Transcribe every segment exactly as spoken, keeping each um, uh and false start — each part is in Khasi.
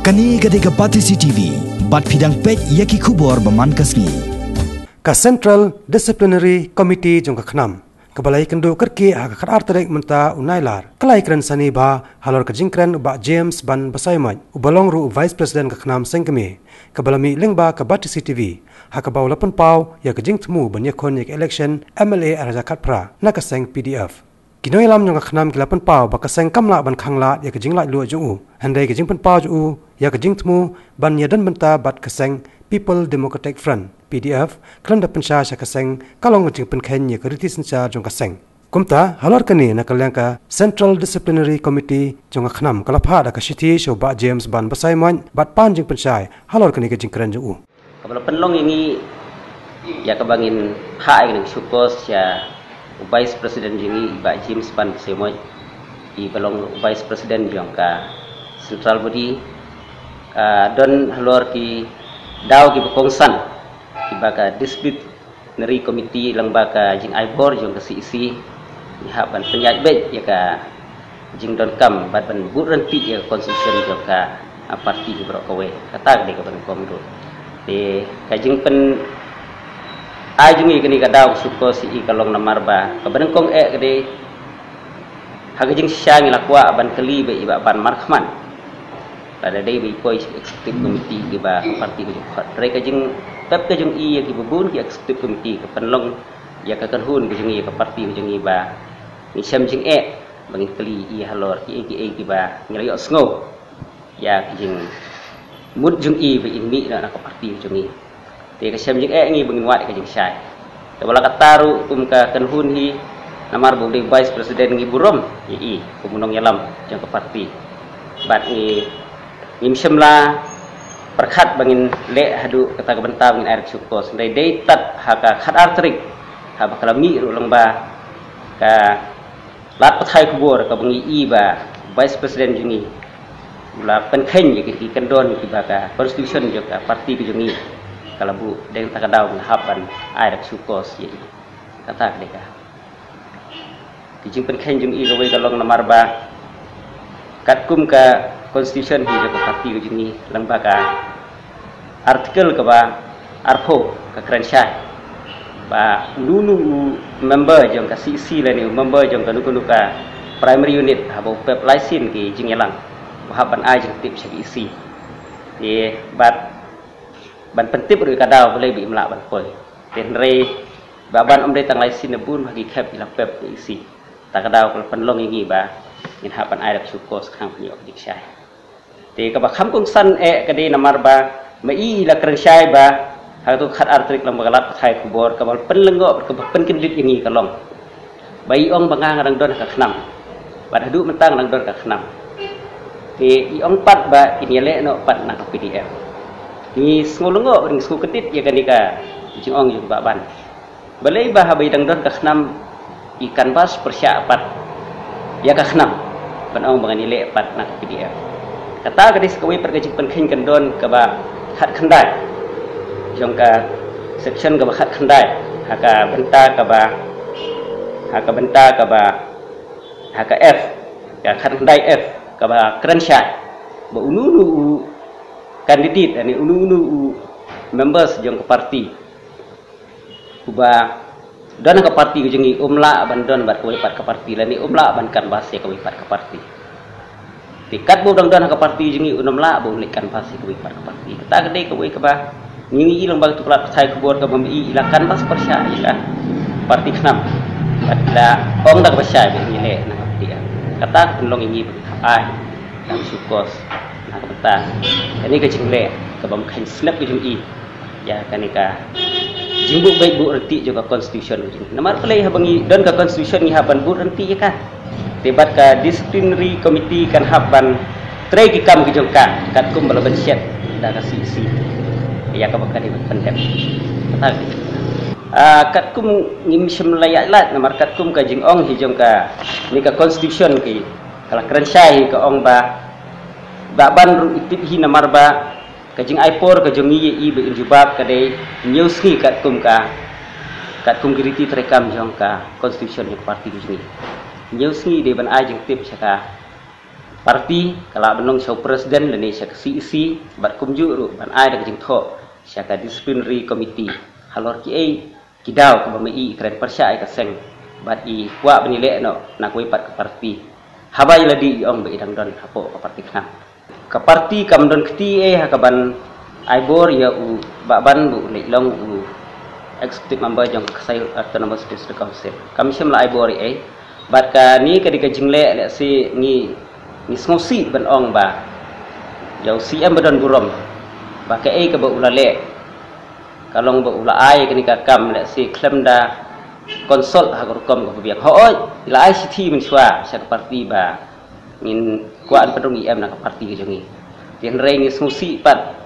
Kane ka dei ka Batesi T V, bad phi dang peit ïa ki khubor ba man ka sngi. Ka Central Disciplinary Committee jong ka KHNAM, kaba la ïakynduh kyrkieh ha ka khatar tarik mynta u Nailar, ka la ïakren sani bha halor ka jingkren u Bah James Ban Basaiawmoit, uba long ruh u Vice President ka KHNAM seng kmie, kaba la mih lyngba ka Batesi T V, ha kaba u la pynpaw ïa ka jingthmu ban ïakhun ïa ka election M L A ar hajar khatphra na ka seng P D F. Ki nongïalam jong ka KHNAM ki la pynpaw ba ka seng kam lah ban khanglad ïa ka jinglaitluid jong u. Hynrei ka jingpynpaw jong u ïa ka jingthmu ban ïadon bynta bad ka seng People Democratic Front, P D F, khlem da pynshai sha ka seng, ka long ka jingpynkheiñ ïa ka riti synshar jong ka seng. Kumta, halor kane, na ka liang ka Central Disciplinary Committee jong ka KHNAM ka la phah da ka shithi sha u Bah James Ban Basaiawmoit bad pan jingpynshai halor kane ka jingkren jong u. Kaba la pynlong ïa ngi ïa kaba ngin phah ïa ka show cause sha u Vice President jong ngi, i Bah James Ban Basaiawmoit, iba long u Vice President jong ka Central Body, ah, don halor ki daw kiba kongsan, kiba ka Disciplinary Committee lyngba ka jingaibor jong ka C E C, ngi hap ban pynïaid beit ïa ka jingdonkam bad ban bud ryntih ïa ka constitution jong ka, ah, party hi baroh kawei. Kata ka dei kaba nyngkong ruh. Te ka jingpyn ai jong ngi kane ka daw ka show cause ïa i ka long namar ba kaba nyngkong eh ka dei, ha ka jingshisha ngi la kwah ban kylli beit i Bah Ban markhmat. Lada dei ba i poi sha ka executive committee kiba ka party ka jong khot. Hynrei ka jingpep ka jong i ïa kiba bun ki executive committee ka pynlong ïa ka kynhun ka jong i, ïa ka party ka jong i ba ngi shem jingeh ba ngin kylli i halor kiei kiei kiba ngi la ïohsngew ïa ka jingmut jong i ba in mih noh na ka party ka jong i. Te ka shem jingeh ngi ba ngin wad ïa ka jingshai. Te wat la katta ruh kum ka kynhun hi, namar ba u dei Vice President, ngi burom ïa i kum u nongïalam jong ka party. Bad ngi, ngim shym la pyrkhat ba ngin leh haduh kata ka bynta ba ngin ai ra ka show cause. Hynrei dei tad ha ka khatar tarik, haba ka la mih ruh lyngba ka lad pathai khubor kaba ngi i ba Vice President jong ngi u la pynkheiñ ïa ki kyndon kiba ka constitution jong ka party ka jong ngi ka la buh, dei na kata ka daw ngi hap ban ai ra ka show cause ïa i. Kata ka dei ka, ka jingpynkheiñ jong i kawei ka long namar ba katkum ka constitution hi jong ka party ka jong ngi, lyngba ka article kaba arphew ka kren shai ba uno uno u member jong ka C E C lane u member jong kano kano ka primary unit haba u pep lai sien ki jingïalang, u hap ban ai jingtip sha ka E C. Te bad ban pyntip ruh ïa ka daw balei ba im lah ban poi. Te hynrei ba ban ym dei tang lai sien, na bun ha ki khep i la pep ka E C. Ta ka daw ka la pynlong ïa ngi ba ngin hap ban ai ra ka show cause khnang ban ïoh ka jingshai. Te kaba kham kongsan eh ka dei namar ba ma i la kren shai ba ha kato ka khatar tarik lyngba ka lad pathai khubor, kaba pynlyngngoh bad kaba pynkyndit ïa ngi ka long ba i ong ba nga nga dang don ha ka KHNAM. Bad haduh mynta nga dang don ha ka KHNAM. Te i ong pat ba in ïaleh noh pat na ka P D F. Ngi sngew lyngngoh bad ngi sngew kyndit ïa kane ka jingong jong u Bah Ban. Balei ba haba i dang don ha ka KHNAM i canvass pyrshah pat ïa ka KHNAM ban ong ba ngan ïaleh pat na ka P D F. Kata ka dei sa kawei pat ka jingpynkheiñ kyndon kaba khatkhyndai jong ka section kaba khatkhyndai ha ka bynta kaba, ha ka bynta kaba, ha ka F, ka khatkhyndai F, kaba kren shai ba uno uno u candidate lane uno uno u members jong ka party uba don ha ka party ka jong ngi um lah ban don bad kawei pat ka party lane um lah ban canvass ïa kawei pat ka party. Te katba u dang don ha ka party jong ngi um lah ba un leit canvass ïa kawei pat ka party. Kata ka dei kawei kaba ngi ngi i lyngba kato ka lad pathai khubor kaba ma i i la canvass pyrshah ïa ka party KHNAM. Bad i la ong da kaba shai ba ngi leh na ka party. Kata ka pynlong ïa ngi ba ngi hap ai da ka show cause na ka bynta kane ka jingleh kaba ym kheiñ snep ka jong i ïa kane ka jingbuh beit buh ryntih jong ka constitution ka jong ngi. Namar balei? Haba ngi don ka constitution ngi hap ban buh ryntih ïa ka. Te bad ka disciplinary committee kan hap ban trei ki kam ki jong ka katkum ba la ban shet da ka C E C ïa kaba ka dei ban pyndep. Kata ka, ah, katkum ngim shym la ïaid lad namar katkum ka jingong hi jong kane ka constitution ki ka la kren shai hi ka ong ba, ba ban ruh i tip hi namar ba ka jingai por ka jong ngi ïa i ba in jubab ka dei hynñiew sngi katkum ka, katkum ki riti treikam jong ka constitution jong ka party ka jong ngi. Hynñiew sngi dei ban ai jingtip sha ka Party ka lah ban long sha u president lane sha ka C E C, bad kumjuh ruh ban ai da ka jingthoh sha ka disciplinary committee halor kiei ki daw kiba ma i kren pyrshah ïa ka seng, bad i kwah ban ïaleh noh na kawei pat ka party haba ïa lade i ong ba i dang don hapoh ka party khnang. Ka party kam don kti ei ha kaban ai bor ïa u Bah Ban ba u leit long u executive member jong ka Kosai Autonomous District Council. Kam shym la ai bor ei ei. Bad kane ka dei ka jingleh lehse ngi, ngi sngewsih ban ong ba ïa u C M ba don burom ba kaei kaba u la leh ka long ba u la ai kane ka kam lehse khlem da consult ha ka rukom kaba biang. Hooid, i la ai shithi mynshuwa sha ka party ba ngin kwah ban pynrung E M na ka party ka jong ngi. Te hynrei ngi sngewsih pat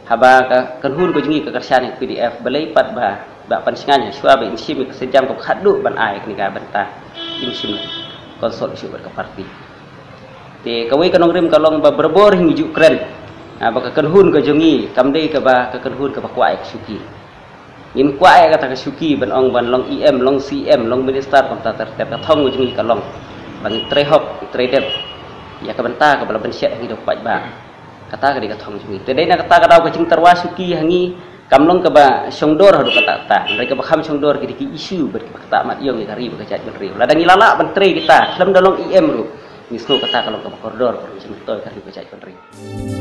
haba ka kynhun ka jong ngi ka kyrshan ïa ka P D F, balei pat ba, ba pan shngaiñ ha shuwa ba in shim ïa ka sienjam kaba khatduh ban ai kane ka bynta, in shym consult shuh bad ka party. Te kawei ka nongrim ka long ba barabor hi ngi ju kren, ah, ba ka kynhun ka jong ngi kam dei kaba ka kynhun kaba kwah ïa ka shuki. Ngim kwah ïa kata ka shuki ban ong ban long E M, long C M, long minister, kumta ter ter. Ka thong ka jong ngi ka long ba ngi trei hok, ngi trei dep ïa ka bynta kaba la pynshet ha ngi da u paidbah. Kata ka dei ka thong jong ngi. Te dei na kata ka daw ka jingtyrwa shuki ha ngi kam long kaba shongdor haduh katta katta. Hynrei kaba kham shongdor ki dei ki issue bad kiba ktah mat ïong ïa ka ri bad ka jaitbynriew. Lada ngi la lah ban trei kita khlem da long E M ruh, ngi sngew kata ka long kaba kordor ka jingmyntoi ka ri bad ka jaitbynriew.